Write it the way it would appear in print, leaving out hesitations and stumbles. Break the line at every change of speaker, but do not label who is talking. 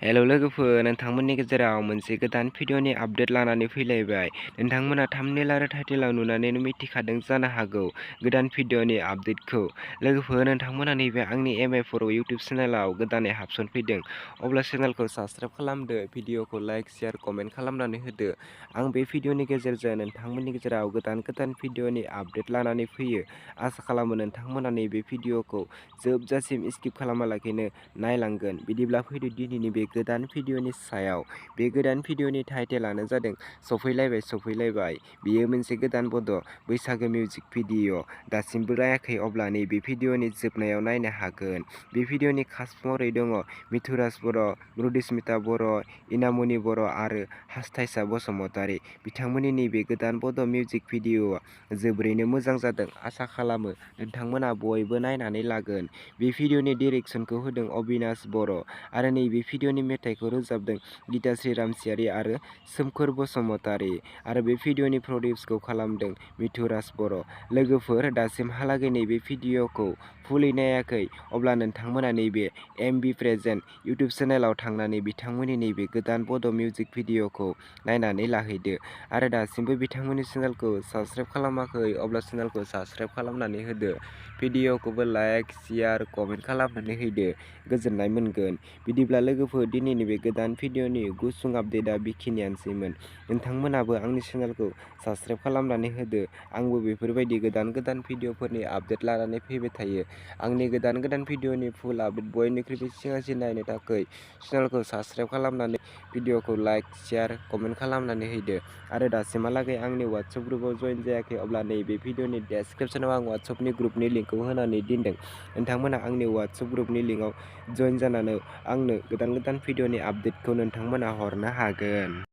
Hello लोगोफोर, नोंथांमोननि गेजेराव मोनसे गोदान भिडिअनि आपडेट लानानै फैलायबाय। नोंथांमोना थाम्बनेल आरो टाइटेलाव नुनानैनो मिथिखादों जानो हागौ गोदान भिडिअनि आपडेटखौ। लोगोफोर, नोंथांमोना नैबे आंनि बर' इउटुब चेनेलाव गोदानै हाबसनफैदों, अब्ला चेनेलखौ साबस्क्राइब खालामदो, भिडिअखौ लाइक, शेयार, कमेन्ट खालामनानै होदो। आं बे भिडिअनि गेजेरजों नोंथांमोननि गेजेराव गोदान भिडिअनि आपडेट लानानै फैयो। आसा खालामो नोंथांमोना नैबे भिडिअखौ जोबजासिम स्किप खालामालाखैनो नायलांगोन। बिदिब्ला फैदो दिनैनि बे गोदान भिडिअनि सायाव। बे गोदान भिडिअनि टाइटेलानो जादों सफैलायबाय। बेयो मोनसे गोदान बड' बैसागो मिउजिक भिडिअ'। दासिमबो नायाखै अब्ला नैबे भिडिअनि जोबनायाव नायनो हागोन। बे भिडिअनि कास्ट महरै दङ मिथुराज बर', रुदिस्मिता बर', इनामनि बर' आरो हास्थायसा बसुमतारी। बिथांमोननि नैबे गोदान बड' मिउजिक भिडिअ'आ जोबोरैनो मोजां जादों। आसा खालामो नोंथांमोना बयबो नायनानै लागोन। बे भिडिअनि डिरेक्सनखौ होदों अबिनाश बर' आरो नैबे भिडिअनि मेथाइखौ रोजाबदों गीताश्री रामसियारि आरो सोमखोर बसुमतारी आरो बे भिडिअनि प्रडिउसखौ खालामदों मिथुराज बर'। लोगोफोर, दासिमहालागै नैबे भिडिअखौ फुलै नायाखै अब्ला नोंथांमोना नैबे MB प्रेजेन्ट इउटुब चेनेलाव थांनानै बिथांमोननि नैबे गोदान बड' मिउजिक भिडिअखौ नायनानै लाहैदो आरो दासिमबो बिथांमोननि चेनेलखौ साबस्क्राइब खालामाखै अब्ला चेनेलखौ साबस्क्राइब खालामनानै होदो। भिडिअखौबो लाइक, शेयार, कमेन्ट खालामनानै होदो, गोजोननाय मोनगोन। बिदिब्ला लोगोफोर, दिनैनि बे गोदान भिडिअनि गुसुं आपडेटआ बेखिनियानोसैमोन। नोंथांमोनाबो आंनि चेनेलखौ साबस्क्राइब खालामनानै होदो। आंबो बेफोरबायदि गोदान भिडिअफोरनि आपडेट लानानै फैबाय थायो। आंनि गोदान भिडिअनि फुल आपडेट बयनिख्रुइबो सिगांसिन नायनो थाखाय चेनेलखौ साबस्क्राइब खालामनानै भिडिअखौ लाइक, शेयार, कमेन्ट खालामनानै होदो आरो दासिमहालागै आंनि वाट्सएप ग्रुपआव जइन जायाखै अब्ला नैबे भिडिअनि डेसक्रिपसनाव आं वाट्सएपनि ग्रुपनि लिंकखौ होनानै दोनदों। नोंथांमोना आंनि वाट्सएप ग्रुपनि लिंकआव जइन जानानै आंनो गोदान भिडिअनि आपडेटखौ नोंथांमोना हरनो हागोन।